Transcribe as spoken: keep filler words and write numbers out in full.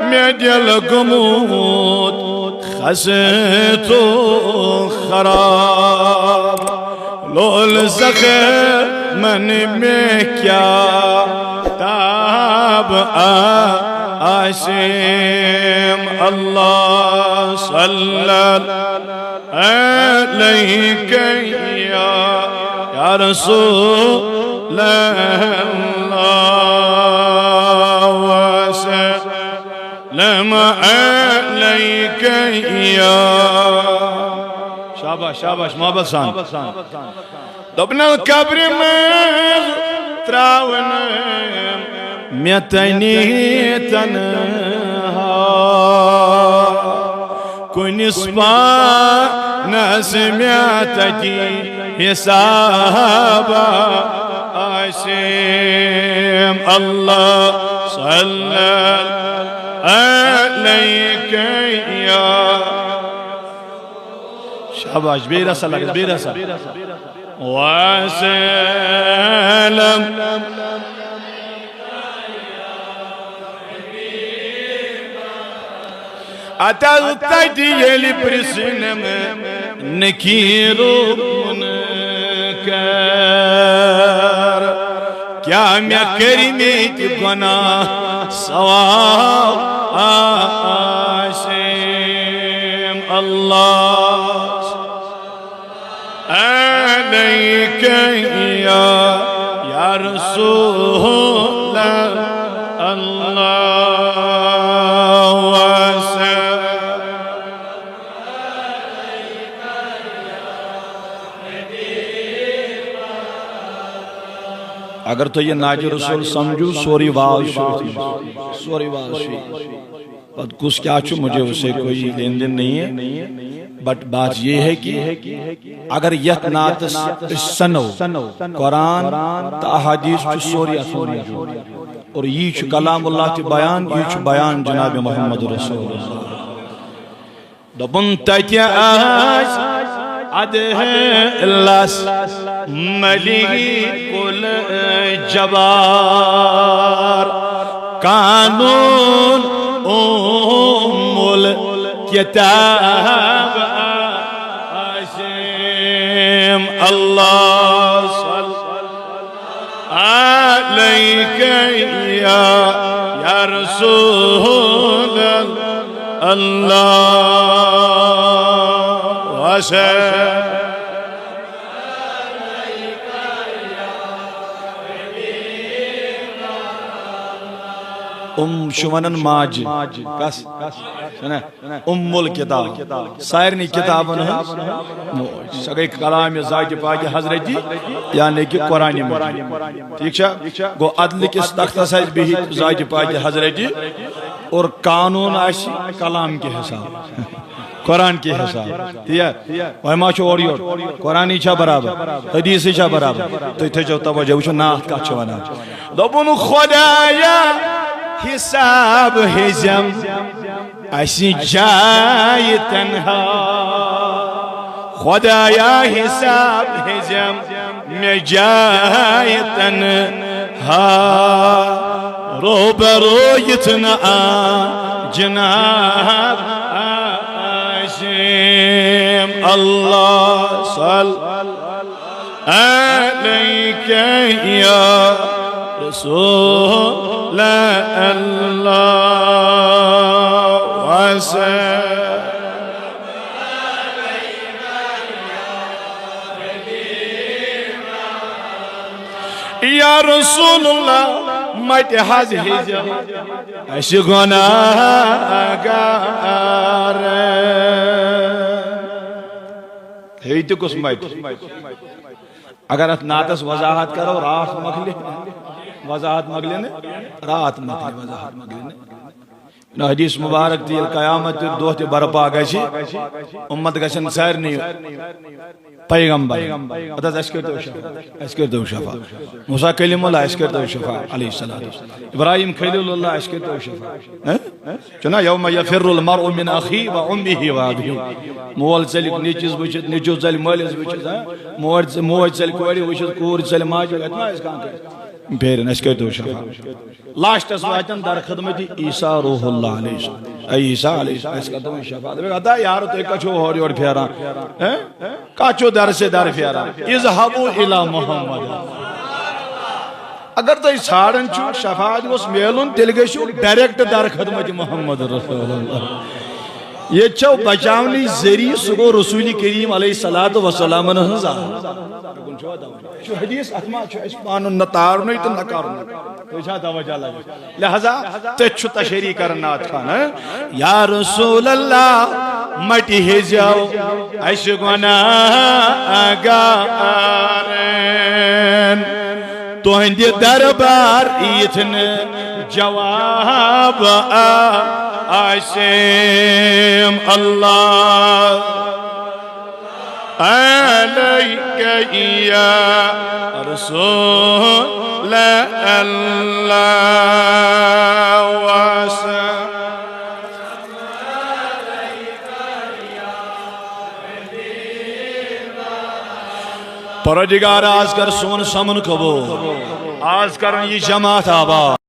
مےٚ دِل گوٚمُت خستہٕ خراب۔ لول زخمن مےٚ کیٛاہ تاب آسیم۔ اللہ صلی علیک یا، یا رسول اللہ وسلم علیک یا۔ شاباش، شاباش، محبت سان۔ دوٚپنَس قبرِ منٛز ترٛاونہٕ مےٚ تنی تنہا۔ کُنِس پانس مےٚ تتی حساب آسیم۔ اللہ صلی علیک یا۔ شاباش، بیٚیہِ رژھا لگس، بیٚیہِ رژھا۔ وسلم۔ اتس تتہِ ییٚلہِ پرژھنم نکیرو منکر، کیٛاہ مےٚ کٔرمٕتۍ گۄناہ ثواب آسیم؟ اللہ علیک یا، یا رسول اللہ وسلم۔ اگر تُہۍ یہِ نعتِ رسول سمجھو، سورُے واز چھُ أتھۍ منٛز، سورُے واز چھُ یہِ۔ پتہٕ کُس کیٛاہ چھُ، مجھے اسے کوئی لین دین نہیں ہے، but بات یہ ہے کہ اگر یتھ نعتس أسۍ سنو قرآن تہٕ احادیث، چھُ سورُے اتھ منٛز موجود۔ اور یی چھُ کلام اللہ تہِ بیان، یی چھُ بیان جناب محمد رسول اللہ۔ دوٚپُن تتہِ آسہِ ادٕ لس ملک الجبار، قانون ام الکتاب آسیم۔ اللہ صلی علیک یا، یا رسول اللہ وسلم۔ ام چھِ ونان ماجہِ۔ کس؟ چھنا؟ ام الکتاب، سارنٕے کتابن ہٕنٛز موج۔ سۄ گٔے کلام ذاتِ پاکِ حضرتی، یعنی کہ قرآن مجید۔ ٹھیک چھا؟ گوٚو عدل کِس تختس آسہِ بِہِتھ ذاتِ پاکِ حضرتی، اور قانون آسہِ کلام کے حساب، قرآن کے حساب۔ ٹھیک ہے؟ وۄنۍ ما چھُ اورٕ یورٕ؟ قرآنٕے چھا برابر؟ حدیثٕے چھا برابر؟ تُہۍ تھٲیزیو توجہ، وٕچھِو نعت کتھ چھِ ونان۔ دوٚپُن خدایا حساب ہیٚزٮ۪م اسہِ جایہِ تنہا۔ خدایا حساب ہیٚزٮ۪م مےٚ جایہِ تنہا۔ روبرو یِتھ نہٕ آ جناب آسیم۔ اللہ صلی علیک یا رسول اللہ وسلم۔ یا رسول اللہ، متہِ حظ ہیٚزٮ۪م اسہِ گۄناہ گار۔ ہے تہِ کُس متہِ؟ اگر اتھ نعتس وضاحت کرو، راتھ مۄکلہِ۔ وضاحت مۄکلہِ نہٕ، راتھ مۄکلہِ، وضاحت مۄکلہِ نہٕ۔ نہ حدیث مبارک تہِ، ییٚلہِ قیامت تہِ دۄہ تہِ برپا گژھِ، امت گژھن سارنٕے پیغمبر۔ ادٕ حظ، اسہِ کٔرۍتو شفاعت، اسہِ کٔرۍتو شفاعت۔ موسیٰ کلیم اللہ، اسہِ کٔرۍتو شفاعت علیہ الصلوۃ والسلام۔ ابراہیم خلیل اللہ، اسہِ کٔرۍتو شفاعت۔ ہہ؟ چھُنہ یوم یفر المرء من اخیہ و امہ و ابیہ۔ مول ژلہِ نیٚچوِس وٕچھِتھ، نیٚچو ژلہِ مٲلِس وٕچھِتھ، ہہ؟ موج، موج ژلہِ کورِ وٕچھِتھ، کوٗر ژلہِ ماجہِ وٕچھِتھ۔ اَتہِ ما آسہِ کانٛہہ کٲنٛسہِ؟ پھیرن، اسہِ کٔرۍ تو شفاعت۔ لاسٹس واتن در خدمت عیسیٰ روح اللہ علیہ السلام۔ اے عیسیٰ علیہ السلام، اسہِ کٔرۍ تو شفاعت۔ دپکھ، ادا یارو، تُہۍ کتہِ چھِو ہورٕ یورٕ پھیران؟ ہیں؟ کتھ چھِو درٕ سے در پھیران؟ اذهبوا الی محمد۔ اگر تُہۍ ژھانڈان چھِو شفاعت گوٚژھ میلُن، تیٚلہِ گٔژھِو ڈائریکٹ در خدمت محمد رسول اللہ۔ ییٚتہِ چھو بچاونٕچ ذٔریعہٕ، سُہ گوٚو رسول کریم علیہ الصلوۃ والسلامن ہٕنٛز آواز۔ چھُ حدیث، اتھ ما چھُ اَسہِ پانُن نہ تارنُے تہٕ نہ کرنُے؟ تُہۍ چھا توجہ لگان؟ لہذا تٔتھۍ چھُ تشریح کران نعت خان، ہاں؟ یا رسول اللہ، مٹی ہے جاؤ، اَسہِ گناہ گارن۔ تُہنٛدِ دربار یِتھ نہٕ جواب آ-، آسیم اللہ۔ علیک یا رسول اللہ وسلم۔ پروردگار، آز کر سون سمن قبول، آز کرن یہ جماعت آباد۔